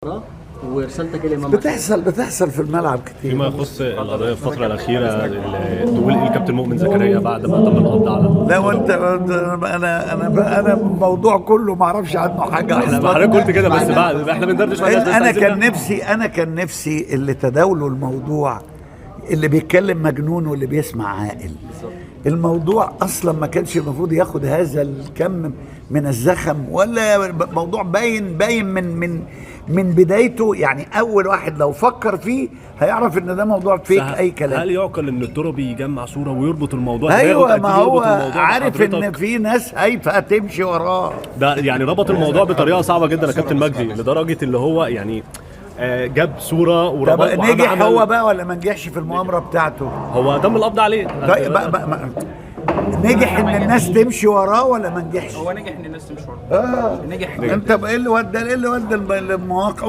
المباراة ورسالتك ايه لامام؟ بتحصل في الملعب كتير. فيما يخص القضايا الفترة الاخيرة، تقول ايه الكابتن مؤمن زكريا بعد ما تم القبض على لا وانت انا الموضوع كله ما اعرفش عنه حاجة احنا اصلا. حضرتك قلت كده، بس بعد احنا بندردش مع الناس، بس انا عايزين كان نفسي، انا كان نفسي اللي تداولوا الموضوع، اللي بيتكلم مجنون واللي بيسمع عاقل. الموضوع اصلا ما كانش المفروض ياخد هذا الكم من الزخم، ولا موضوع باين باين من بدايته. يعني اول واحد لو فكر فيه هيعرف ان ده موضوع fake، اي كلام. هل يعقل ان التربي يجمع صوره ويربط الموضوع؟ ايوه، دماغه ما قد إيه هو يربط الموضوع عارف ان بحضرتك؟ في ناس هايفة تمشي وراه. ده يعني ربط الموضوع بطريقة صعبة جدا يا كابتن مجدي، لدرجة اللي هو يعني جاب صوره طب وربط وعمل- نجح هو بقى ولا ما نجحش في المؤامرة بتاعته؟ هو تم القبض عليه. طيب بقى نجح ان الناس تمشي وراه ولا ما نجحش؟ هو نجح ان الناس تمشي وراه. اه نجح. انت ايه اللي ودى، ايه اللي ودى المواقع؟